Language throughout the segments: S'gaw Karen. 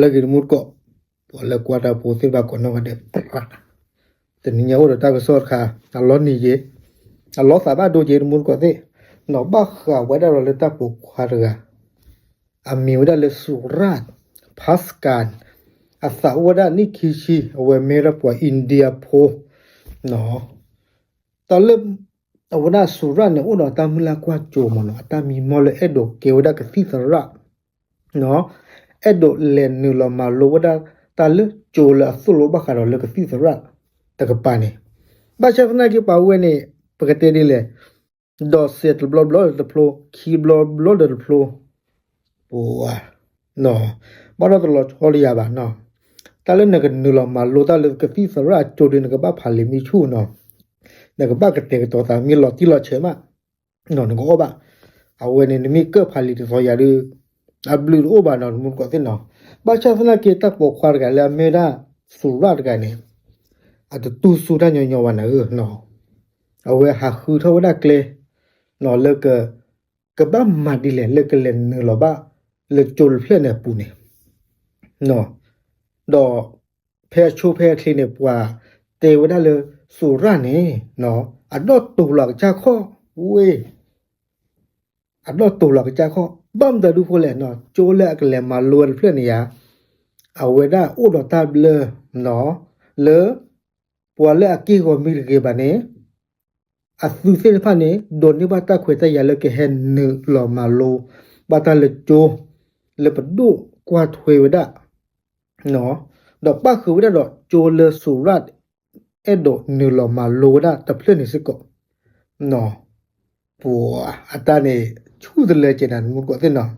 လၢဂ့ၤတမူတကိး, ပှၤလၢကွၢ်တၢ်ဖိသ့ၣ်တဖၣ်ကိးနီၢ်ဂၤဒဲး, တနံၤညါအိၣ်ဒီးတၢ်ကစီၣ်တခါ, အလီၤနံၤက့ၤ, အလီၤသးဘၣ်ဒိက့ၤတမူတကိးသ့ၣ်, နီၢ်ဘၣ်ဃးဝဲဒၣ်ဒီးလၢတၢ်ပိာ်ခွါတဂၤ အမံၤဝဲဒၣ်လၢ Suraj Parskan, အသးအိၣ်ဝဲဒၣ်နံၣ်ခံဆံ, အဝဲမ့ၢ်ဝဲဒၣ်ပှၤ India ဖိ, တၢ်လၢ အဝဲဒၣ် Suraj န့ၣ် အိၣ်ဒီးတၢ်မုၢ်လၢ်ကွၢ်စိမးနီၤ, အတၢ်မံမီၢ်လၢအဲၣ်ဒိးကဲဝဲဒၣ်ကသံၣ်သရၣ်, အဲၣ်ဒိးလဲၤနုာ်လီၤမၤလိဝဲဒၣ်တၢ်လၢကၠိလၢအသိၣ်လိဘၣ်ဃးဒီးလၢကသံၣ်သရၣ်တကပၤန့ၣ်, ဘၣ်ဆၣ်သနာ်က့ပှၤဝဲန့ၣ် ပကတဲဒ်လဲၣ်, ဒိးစဲးတဘျီဘျီဒီးတဖျိ, ခံဘျီဘျီဒီးတဖျိ, ပှၤ ဘၣ်ဒီးတလီၤဆီတယၤဘၣ်နီၤ, တၢ်လၢနကနုာ်လီၤမၤလိတၢ်လၢကသံၣ်သရၣ်အကၠိဒီး နကဘၣ်ဖးလံာ်မ့ၢ်ဆူၣ်နီၤ, နကဘၣ်ကတဲာ်ကတီၤသးမ့ၢ်လီၤတံၢ်လီၤဆဲးမး, နကအီၣ်ဘၣ်, အဝဲန့ၣ် နမ့ၢ်ကၢၣ်ဖးလံာ်တသီယၤဒီး အဘျုးတအိၣ်ဘၣ်နီၤ တမူတကိးသ့ၣ်နီၤ, ဘၣ်ဆၣ်သနာ်က့တၢ်ပိာ်ခွါတဂၤလၢအမ့ၢ်ဝဲဒၣ် Suraj တဂၤန့ၣ်, အတတူၢ်စူၤတၢ်ညီညီဘၣ်နၤဧၢ, အဝဲဟးဃုထီၣ်ဝဲဒၣ်ကျဲ, လၢ ကဘၣ်မၤဒ်လဲၣ်လၢကလဲၤနုာ်လီၤဘၣ် လၢကၠိတဖျၢၣ်န့ၣ်အပူၤန့ၣ်, ဒီး ဖဲအဆိဖဲအချ့န့ၣ် ပှၤတဲဝဲဒၣ်လၢ Suraj န့ၣ် အဒီၣ်တိာ်လီၤအကစၢ်ခီၣ်, ဝ့ၢ် အဒီၣ်တိာ်လီၤအကစၢ်ခီၣ် ဘၣ်မတၤဒုဖိလဲၣ်နီၤ, ကၠိလၢအကလဲၤမၤလိဝဲတဖျၢၣ်န့ၣ်ယါ, အဝဲဒၣ်အိၣ်ဒီးတၢ်ဘျၢနီၤ, လၢ ပှၤလၢအက့ၢ်ဂီၤမ့ၢ်တဂ့ၤဘၣ်န့ၣ်, အသုးသ့ၣ်တဖၣ်န့ၣ် ဒိးန့ၢ်ဘၣ်တၢ်ခွဲးတၢ်ယာ်လၢကဟဲနုာ်လီၤမၤလိဘၣ်တၢ်လၢကၠိ လၢပဒိၣ်ကွၢ်ထွဲဝဲဒၣ် ဒီးပၣ်ဃုာ်ဝဲဒၣ်ဒီးကၠိလၢ Suraj အဲၣ်ဒိးနုာ်လီၤမၤလိဝဲဒၣ်တဖျၢၣ်န့ၣ်စ့ၢ်ကီး, ပှၤအတၢ်န့ၣ် ဆူၣ်တလၢကဲနၤ တမူတကိးသ့ၣ်နီၤ,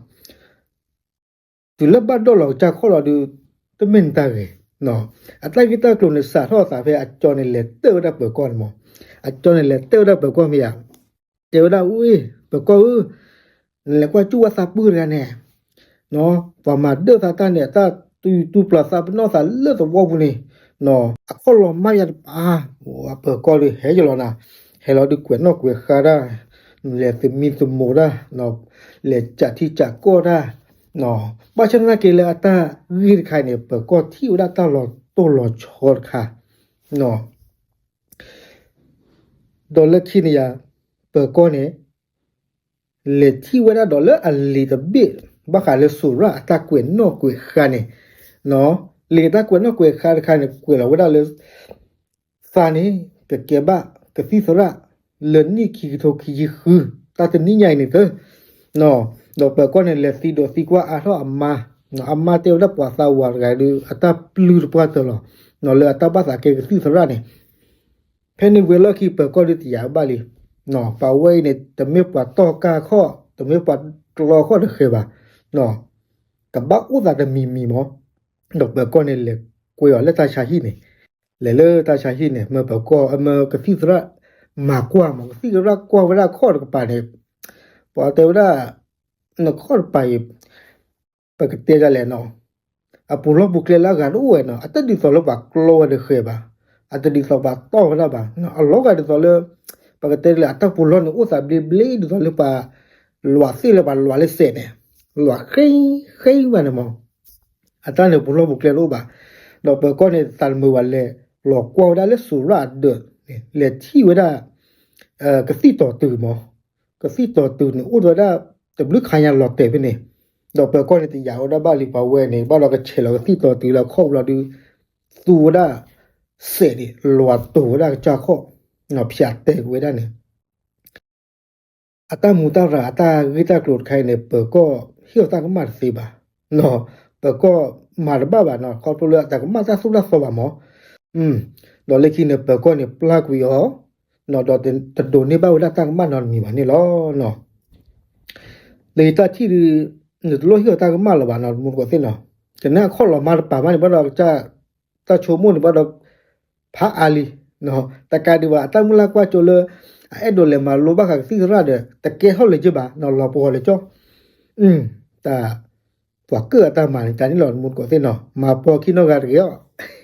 တုၤလၢဘၣ်ဒိၣ်လီၤကစၢ်ခီၣ်လီၤဒုး တမ့ၢ်နတၢ်ဂ့ၤ, အတၢ်ဂ့ၢ်တၢ်ကျိၤန့ၣ် စးထီၣ်အသးဖဲအကၠီန့ၣ် လဲၤတၢၣ်ဝဲဒၣ်ပၢၤကီၢ်န့ၣ်မး, အကၠီန့ၣ် လဲၤတၢၣ်ဝဲဒၣ်ပၢၤကီၢ်မ့ၢ်ယါ, တဲဝဲဒၣ် အူအ့ ပၢၤကီၢ်ဧၢ, နလဲၤကွၢ်စူၣ်ဝဲသးပုၢ်တဂၤန့ၣ်, ပှၤမၤဒၢၣ်သးတၢ်န့ၣ် အတၢ်တူၢ်ပျၢၤသးပနီၣ်သးလၢသဝီပူၤန့ၣ်, အခီၣ်လီၤမၢ်ယါတပၤ, အပၢၤကီၢ်ဒုးဟဲယလီၤနၤ, ဟဲလီၤဒုးကွဲးနီၣ်ကွဲးဃါတၢ်, လဲၤသမံသမိးတၢ်, လဲၤစးထံစးကီၢ်တၢ်, ဘၣ်ဆၣ်သနာ်က့လၢအတၢ်ဂ့ၢ်တခါအံၤန့ၣ် ပၢၤကီၢ်ထံၣ်ဝဲဒၣ်တၢ်လီၤတိၢ်လီၤဆီတခါ ဒီးလၢခံန့ၣ်ယါ, ပၢၤကီၢ်န့ၣ် လဲၤထံၣ်ဝဲဒၣ်ဒီးလၢအလံာ်တဘ့ၣ် ဘၣ်ဃးလၢ Suraj အတၢ်ကွဲးနီၣ်ကွဲးဃါန့ၣ်, လံာ်တၢ်ကွဲးနီၣ်ကွဲးဃါတခါန့ၣ် ကွဲးလီၤဝဲဒၣ်လၢ သးန့ၣ် ကကဲဘၣ်ကသံၣ်သရၣ် လၢနံၣ်ခံကထိခံဆံဃု တၢ်တနံၣ်ညါအံၤန့ၣ်သၢ, ဒီးပၢၤကီၢ်န့ၣ် လဲၤသံဒိးသံကွၢ်အါထီၣ်အမါ, အမါတဲဝဲဒၣ်ပှၤသးဝးတဂၤဒုး အတၢ်ပျုၢ်တပှၢ်တၢၢ်လီၤ, လၢအတၢ်ဘၣ်သးကဲကသံၣ်သရၣ်န့ၣ်, ဖဲန့ၣ်ဝံၤအလီၢ်ခံ ပၢၤကီၢ်ဒုးတယာ်ဘၣ်လံ, ပှၤဝဲအံၤန့ၣ် တမ့ၢ်ပှၤတီၢ်ကၢ်ခီၣ် တမ့ၢ်ပှၤကျီခီၣ်တဃဲၤဘၣ်, ကဘၣ်အိၣ်သးတမံၤမံၤမး, ဒီးပၢၤကီၢ်န့ၣ် လဲၤကွဲအီၤလၢတၢ်ဆါဟံၣ်န့ၣ်, လဲၤလၢတၢ်ဆါဟံၣ်န့ၣ် မၢပၢၤကီၢ် မၢကသံၣ်သရၣ် မၤကွၢ်မး ကသံၣ်သရၣ်ကွၢ်ဝဲဒၣ်ခီၣ်တကပၤန့ၣ်, ပှၤတဲဝဲဒၣ် နခီၣ်တကပၤအံၤ ပကတဲဒ်လဲၣ်နီၤ, အပူၤလီၢ်ပူၤကျဲလၢအဂၤတအိၣ်ဝဲနီၤ, အတဒ်သိးလၢပှၤကျီဝဲတဃဲၤဘၣ်, အတဒ်သိးပှၤတီၢ်ဝဲဒၣ်ဘၣ်, အလီၤဂာ်ဒ်သိးလၢ ပကတဲဒ်လဲၣ် အတၢ်ပူၤလီၢ်န့ၣ် အိၣ်သးဘျ့ဘျ့ဒ်သိးလၢပှၤ လွးသ့ၣ်လၢပှၤလွးလၢစဲးန့ၣ်, လွးဃ့ဃ့ဘၣ်န့ၣ်မး အတၢ်န့ၣ်ပူၤလီၢ်ပူၤကျဲတအိၣ်ဘၣ်, ဒီးပၢၤကီၢ်န့ၣ် သးတမုာ်ဘၣ်လဲၤ လီၤကွၢ်ဝဲဒၣ်လၢ Suraj အဒၢးန့ၣ် လဲၤထံၣ်ဝဲဒၣ် ကသံၣ်တီၤတုၤမး, ကသံၣ်တီၤတုၤန့ၣ် အိၣ်ဝဲဒၣ် တဘျုးခါညါလီၤတဲာ်ဖဲန့ၣ်, ဒီးပၢၤကီၢ်န့ၣ် တယာ်ဝဲဒၣ်ဘၣ်လံ ပှၤဝဲန့ၣ် ဘၣ်ဒီးကဆဲးလီၤကသံၣ်တီၤတုၤလၢခီၣ်ဘျီဒုး သူဝဲဒၣ် စဲးန့ၣ် လွးတိၤဝဲဒၣ်ကစၢ်ခီၣ်, ဖၠးတဲာ်ကွံာ်ဝဲဒၣ်န့ၣ် အတၢ်မူတၢ်ရၢ်အတၢ်ဂ့ၢ်တၢ်ကျိၤတခါအံၤန့ၣ် ပၢၤကီၢ်ဟ့ၣ်အီၤတၢ်ကမၣ်တသ့ဘၣ်, ပၢၤကီၢ်မၤတဘၣ်ဘၣ်နီၤ ခီဖျိလၢအတၢ်ကမၣ်တၢ်သိၣ်တၢ်သီဘၣ်မး, ဒီးလၢခံန့ၣ် ပၢၤကီၢ်န့ၣ် ပျၢ်ကွံာ်အီၤ, ဒီးတဒိးန့ၢ်ဘၣ်ဝဲဒၣ်တၢ်ကမၣ်နီတမံၤဘၣ်န့ၣ်လီၤ. လၢယတၢ်ထံၣ်ဒုး နတလိၣ်ဟ့ၣ်အီၤတၢ်ကမၣ်လၢၤဘၣ်နီၤ တမူတကိးသ့ၣ်နီၤ, ကနဲအခီၣ်လီၤမၢ်တပၤမးန့ၣ် ဘၣ်ဒီးကစၢ် တၢ်ဆိကမိၣ်န့ၣ်ဘၣ်ဒီး ဖးအါလံ, တကးဒံးဘၣ် အတၢ်မုၢ်လၢ်ကွၢ်စိလၢ အအဲၣ်ဒိးလဲၤမၤလိဘၣ်ဃးကသံၣ်သရၣ်ဒီး တကဲထီၣ်လၢၤက့ဘၣ်နီၤ လီၤပှီၢ်လၢကၠီ, တၢ် ပှၤကၢၣ်အတၢ်မၤန့ၣ် တၢ်န့ၣ်လီၤ တမူတကိးသ့ၣ်နီၤ မၤပှီၤခံနီၢ်ဂၤတဂ့ၤအီၤ